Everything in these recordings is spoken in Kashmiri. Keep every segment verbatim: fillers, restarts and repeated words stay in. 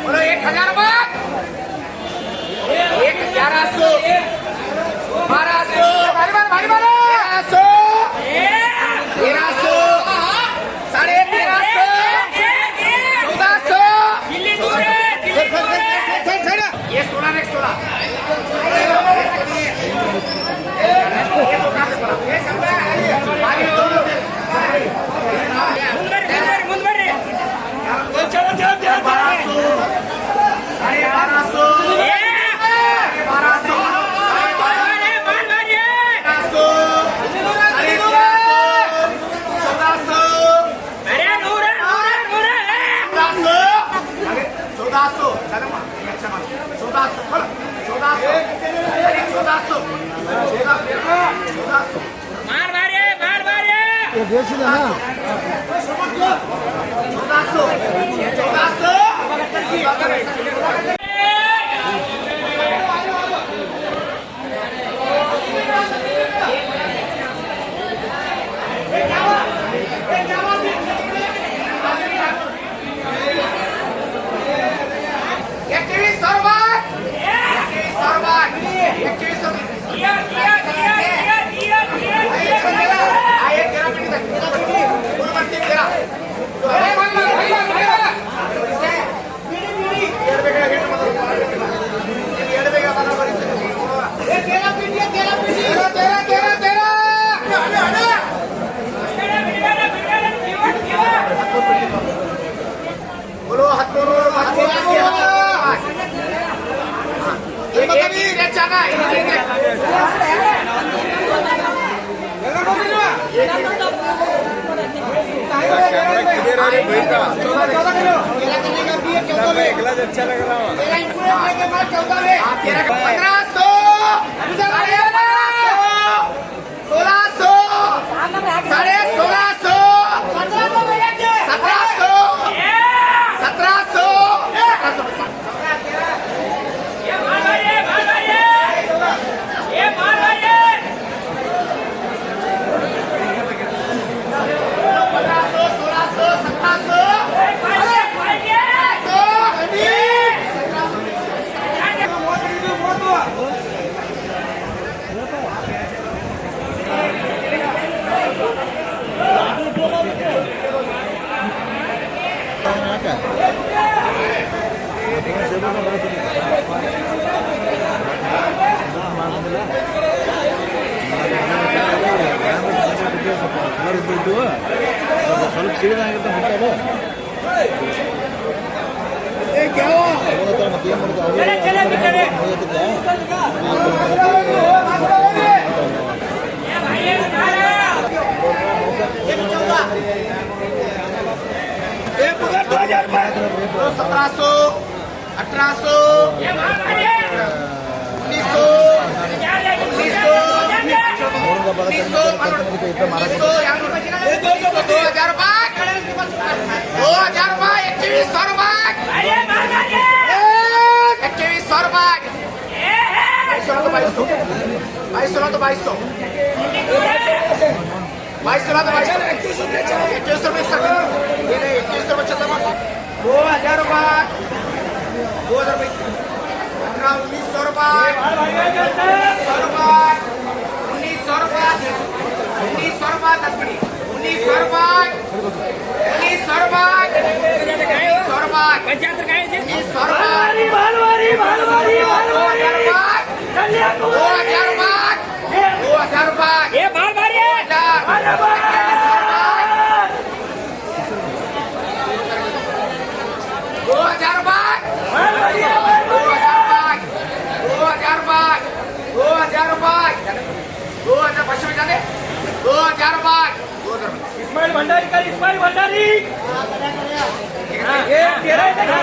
बोलो, एक हजार बात। एक, ग्यारह सौ, बारह सौ, तेरह सौ, तेरह सौ, साढ़े तेरह सौ, चौदह सौ। ये सोलह, एक सोलह। साढ़े बारह सौ, साढ़े बारह सौ, साढ़े बारह सौ, साढ़े तेरह सौ, चौदह सौ, चौदह सौ, अरे चौदह सौ, चलो माँ, अच्छा माँ, चौदह सौ, बोलो, चौदह सौ, अरे चौदह सौ, चौदह सौ, चौदह सौ। मार मारिए, मार मारिए। ये देसी है ना? एकवीस सोरबाग, एकवीस सोरबाग, एकवीस सोरबाग. बोलो, हाथ जोड़ो, हाथ जोड़ो. एक, एक, एक, एक, एक. अच्छा लग रहा है. तेरह, पन्द्रह सौ. सोलह सौ, साढ़े सोलह सौ, सत्रह सौ, सत्रह सौ, सत्रह सौ. ಸ್ವಲ್ಪ ಸೀದಾ ಆಗಿರ್ತಾವ ಹುಟ್ಟಾವ. सत्रह सौ, अठारह सौ, उन्नीस सौ, उन्नीस सौ, उन्नीस सौ, दो हजार बाईस, दो हजार बाईस, इक्कीस सौ बाईस, इक्कीस सौ बाईस. बाईस सौ ना तो बाईस सौ, बाईस सौ ना तो बाईस सौ, बाईस सौ ना तो बाईस सौ, इक्कीस सौ रुपये सर, ये नहीं, इक्कीस सौ रुपये चलता मार. दो हजार रुपये, दो हजार रुपये, अठारह, उन्नीस सौ रुपये, उन्नीस सौ रुपये, उन्नीस सौ रुपये, दस मिनट, उन्नीस सौ रुपये. उन्नीस सौ रुपये, उन्नीस सौ रुपये, उन्नीस सौ रुपये, दो हजार रुपये, दो हजार रुपये, ये बार बार ये दो हजार, दो हजार रुपये, दो हजार रुपये, दो हजार रुपये, दो हजार रुपये, दो हजार रुपये. इस्माइल भंडारी कर, इस्माइल भंडारी. ये तेरा ही देखा.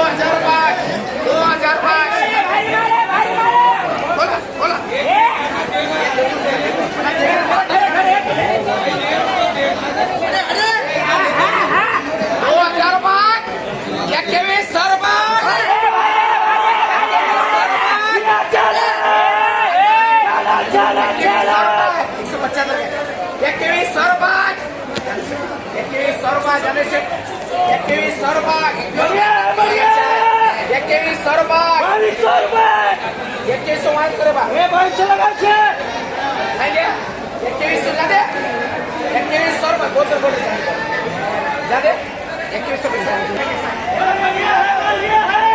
हजार पाँच, दो हजार पाँच। बोला, बोला। दो हजार पाँच, एकवीस सौ रुपये। एकवीस सौ रुपये। एकवीस सौ रुपये, जाने से। एकवीस सौ रुपये। बढ़िया है, बढ़िया है। एकवीस सौ रुपये। बाईस सौ रुपये। एकवीस सौ माफ करे बा। ए, बाईस सौ लगा छे। नहीं दे। एकवीस सौ ना दे। एकवीस सौ रुपये, बोल दे, बोल दे। जा दे। एकवीस सौ रुपये। बढ़िया है, बढ़िया है।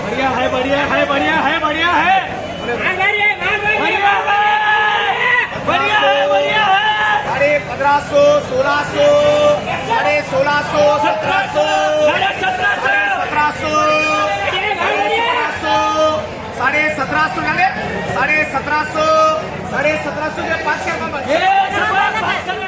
बढ़िया है, बढ़िया है, बढ़िया है, बढ़िया है। बढ़िया है, बढ़िया है, बढ़िया है। साढ़े पन्द्रह सौ, सोलह सौ, साढ़े सोलह सौ, सत्रह सौ, साढ़े सत्रह सौ, साढ़े सत्रह सौ, साढ़े सत्रह सौ, साढ़े सत्रह सौ, साढ़े सत्रह सौ के पास कर बाबा।